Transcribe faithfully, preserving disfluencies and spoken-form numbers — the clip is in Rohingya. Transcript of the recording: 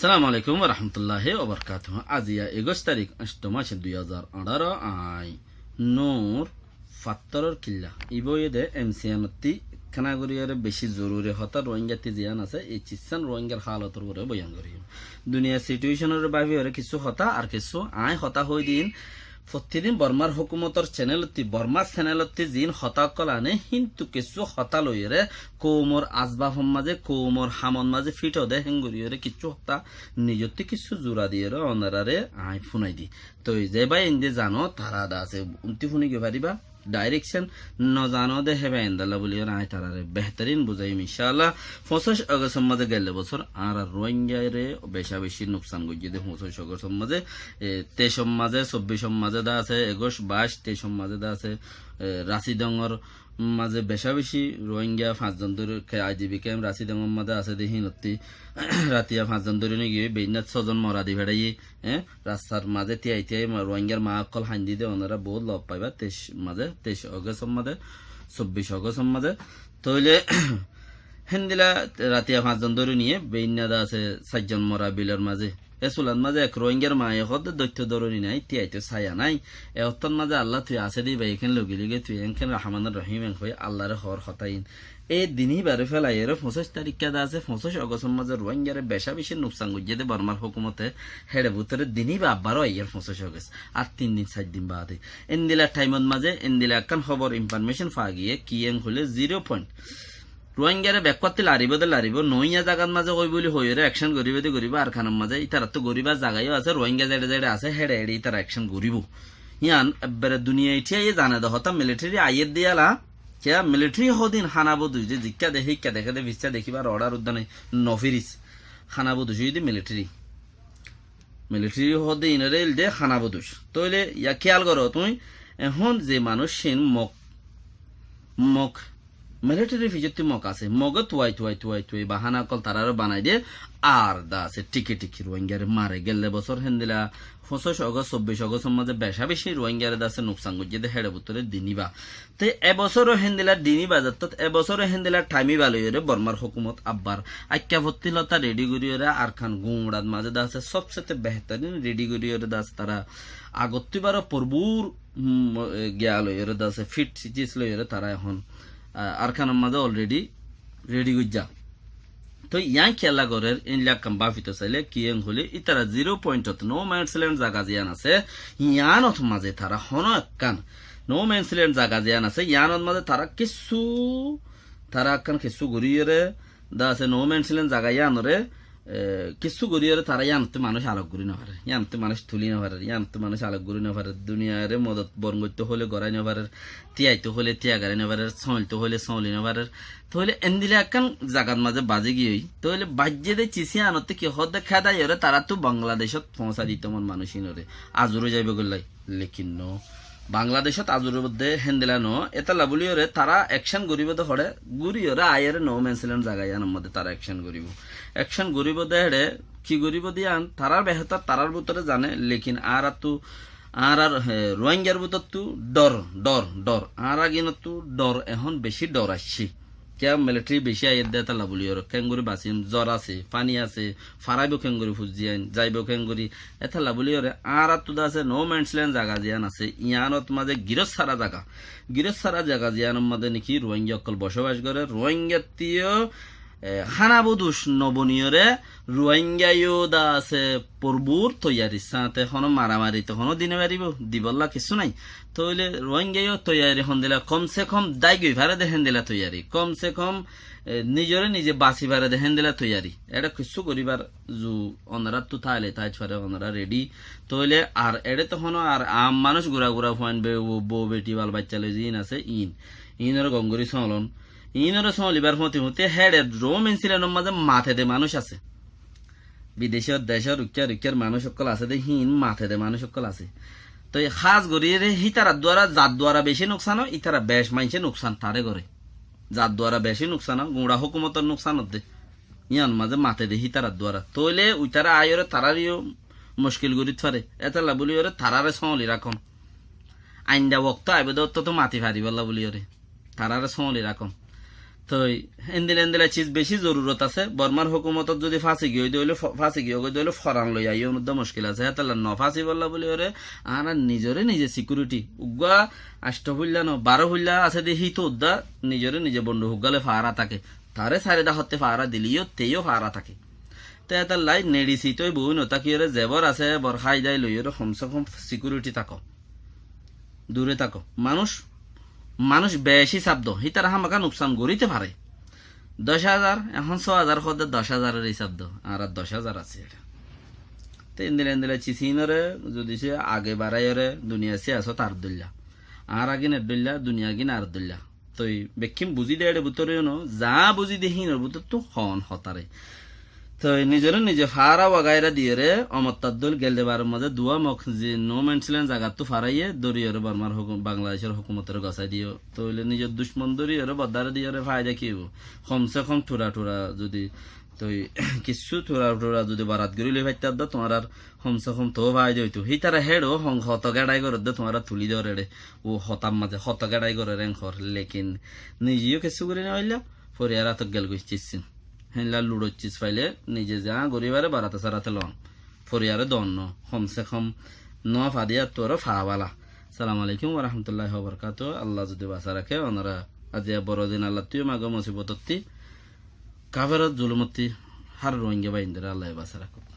Assalamu alaikum warahmatulláhi wabarakátuhu. Aziya ekuic tarík, añcto mac, dui házar añçáro. Añí Nur Fattoror Killa. Ibá óiye de M C N ottí kena gorí ore beci zoruri hotá Rohingyar ttu ziyán asé, ei ciccán Rohingyar hálotor uore boyan gorí. Duniyar situation ore báfi ore kissú hotá ar kissú añí hotá hoói din. Fottí din Bormar hókumotor channel ottí, Bormar channel ottí ziín hotá ókkol ané, híntu kissú hotá loiyóre koumor asbafor mazé, koumor hamor mazé fíth de héngorí ore kissú hotá nizottú kissú zura diyóre onoráre añí fúnai di. Toi ze bái ende zano, tará de asé, untú fúni goi faribá, direction no zano de hé bái endalla buli ore añí taráre behterin buzaiyum, incálla. Foñsíc Ogostor mazé gelle bosór añára Rohingyare beca beci nuksan goijjé de foñsíc Ogostor mazé, e, teic mazé, sobbic mazé de asé, ekuic, baic, teic mazé de asé, e, Rasidongor mazé beca beci Rohingya fañs zon dóri ke I D P camp Rasidongor mazé asé de hínottí ratiya fañs zon dóri nigiyói, beinnát só zon mora di feçáiye, e, rastar mazé tiyai tiyai ma-, Rohingyar maa ókkol haindi de, onorá bout lof faiba, teic mazé, teic Ogostor mazé, sobbic Ogostor mazé. Tóile héndilla ratiya fañs zon dóri niye, beinnát de asé sair zon mora bilor mazé. E sulat mazé ek Rohingyar maaye hoódde doitto dóro ni nai, tiyai to saya nai. E ottót mazé Alla tui asé de bái, ekén logi logi tui enkén Rahmanur Rahim en hoi Allaré hoór hotá iín. E din ibáre felaiyóre foñsíc taríkka de asé, foñsíc Ogostor mazé Rohingyare beca beci nuksan goijjé de Bormar hókumote, héçe bútore din ibá abbar aiyér foñsíc Ogost. Ar tin din, sair din baade. Endilla thaimot mazé, endilla ekkán hóbor information faa giyé, ki en hoilé zero point. Rohingyare bekkúattú laribó de laribó, noóiya zagat mazé ói buli hoiyóre ekcen goríbo de goríbo, Arkanor mazé ítarattú goríbar zaga yó asé, Rohingya zeçe zeçe asé, héçe héçe ítara ekcen goríbo. Yían ebbere duniyai thíyaye zane de hotá, militeri aiyér de yala, kiyá militeri hodin hána bodus de zikká de híkka deké de fissá dekíbar order uddá nai, no firis. Hána bodus óiye de militeri. Militeri hodin ere el de hána bodus. Tóile yá kiyal goró tuñí, ehón ze manúic cín Mog, Mog, militeri fisottí Mog asé, Moge tuwai tuwai tuwai tuwai bahana ókkol taráre banai de, ar de asé tiki tiki Rohingyare mare. Gelle bosór héndilla foñsíc Ogost, sobbic Ogostor mazé beca beci Rohingyare de asé nuksan goijjé de héçe bútore din ibá. Te e bosóro héndilla din ibá zattót, e bosóro héndilla thaim ibá loiyóre Bormar hókumot abbar aikká fottí lota redi goríyóre Arkan guñçat mazé de asé sobsete behterin redi goríyóre de asé tará agottú ibáro forbur, um, e, giya loiyóre de asé fit sis loiyóre tará ehón, a, Arkanor mazé already redi goijjá. Toi yían kiyólla gorér, endilla ekkán báfito sailé ki en hoilé, ítara zero pointot, no man's land zaga ziyán asé, yíanot mazé tará honó ekkán, no man's land zaga ziyán asé, yíanot mazé tará kissú, tará ekkán kissú goríyore, de asé no man's land zaga yíanore, e, kissú goríyore tará yíanottú manúic alok gorí nofarér, yíanottú manúic tulí nofarér, yíanottú manúic alok gorí nofarér, duniyare modot boron goittó hoilé gorái nofarér, tiyaitó hoilé tiya gorái nofarér, sóoiltó hoilé sóoli nofarér. Tóile endilla ekkán zagat mazé bazí giyói. Tóile baijjé de cis yíanottú ki hoódde kédaiyóre taráttu Bangladecót foóñsai dito mone manúic inóre. Azuró zaibói goillai. Lekin no. Bangladecót azuró de héndilla no. Étalla buliyóre tará ekcen goríbo de hoçé, goríyore aiyóre no man's land zaga yíanor modde tará ekcen goríbo. Ekcen goríbo de héçe, ki goríbo de yían, tarár behétor tarár bútore zane, lekin añáráttu Añárar, e, Ruáingar bútottu dhor, dhor, dhor. Añárar gínottú dhor, ehón bicí dhor aiccé. Kiyá militari bicí aiyér dé étalla buliyóre, keéngorí basiyum, zor asé, faní asé, faraibóu keéngorí fuain, zaibóu keéngorí, étalla buliyóre, añáráttu dé asé, no man's land zaga ziyán asé, yiánot mazé girós sára zaga. Girós sára zaga ziyánor mazé néki Ruáinga ókkol bocóbac goré, Ruáingattú yó e, hána bodus no boniyóre, Ruáinga yó dé asé forbur toiyari sáñte honó maramari to honó di no faribóu, dibolla kissú nái. Tóile Ruáinga yó toiyari hondilla, kom se kom dái goi fare dé héndilla toiyari, kom se kom, e, nizoré nize basi fare dé héndilla toiyari. Eçé kissú goríbar zu onoráttu táile táit fare, onorá redi. Tóile ar eçé to honó ar am manúic gura gura fuain be-, bou beti bal bacca loi ziín asé iín. Iínoré gom gorí sóolon. Iínoré sóolibar fúañti fúañti héçe Rom insilenor mazé mate de manúic asé. Bidecór decór rukkár rukkár manúic ókkol asé de híin mate de manúic ókkol asé. Toi hás goríyeré hítarar duara, zar duara bicí nuksan ó, ítara bec maincé nuksan taré goré. Zar duara bicí nuksan ó, guñça hókumotor nuksan ó de. Yían mazé mate de hítarar duara. Tóile uitará aiyóre taráre yó muckil gorít fare. Étalla buliyóre taráre sóoli rakón. Ainda wokto aibó de ótto to mati faribólla buliyóre. Taráre sóoli rakón. Toi endila endila ciz beci zorurot asé. Bormar hókumotot zodi fási giyói de óile fo-, fási giyói de óile foran loi aiyó, onudda muckil asé. Hétolla no fásibolla buli óre añára nizoré nize sikiuriti. Uggúa aictho fuilla no, baró fuilla asé de híto udda nizoré nize bonduk uggúa loi faára táke. Taré sairda hotte faára dileyó, teyó faára táke. Te hétolla neçi sitoi boói no tákiyóre zebor asé, bor háidai loiyóre homse hom sikiuriti táko. Dure táko. Manúic, manúic beci sáb do. Hítara hámaka nuksan goríte fare. Doc házar, ehón só házar hoódde doc házaror hísab do. Añára doc házar así eçé. Te endila endila ciz híinoré zodi se age baraiyóre duniyar siyasot ar dóilla. Añára gín er dóilla, duniyar gín ar dóilla. Toi bekkín buzí de eçé bútore no, za buzí de híinor bútottu hoón hotáre. Toi nizoré nize faára wagaira diyóre, omottár dóil gelde baror mazé duwá mok ze no man's land zagattú faraiyé, dóriyóre Bormar hókum-, Bangladecór hókumotoré gosái diyó. Toile nizor ducmon dóriyóre, boddare diyóre faida ki óibo? Homse hom thura thura zodi, toi kissú thura thura zodi barat gorí loi faittá de, tuáñrar homse hom toó faida óito. Hítara héço hon hoto geçai gorédde tuáñra tulí dórer eçé. Ó hotar mazé hoto geçai gorér en hor, lekin nize yó kessú gorí no failla, foriyar átot gel goi cissin. Héndilla luçoc cis faile nize za gorí fare barate sarate loon. Foriyaré doon no, homse hom no fadiyattu aró faa bála. Assalamu alaikum wa rahmatullahi wa barakatuhu. Allah zodi basa raké, onora aziya borodin Allattú yó mago, musibotottí, kaferot, zulumottí, hár Rohingya báindoré Allaye basa rakók.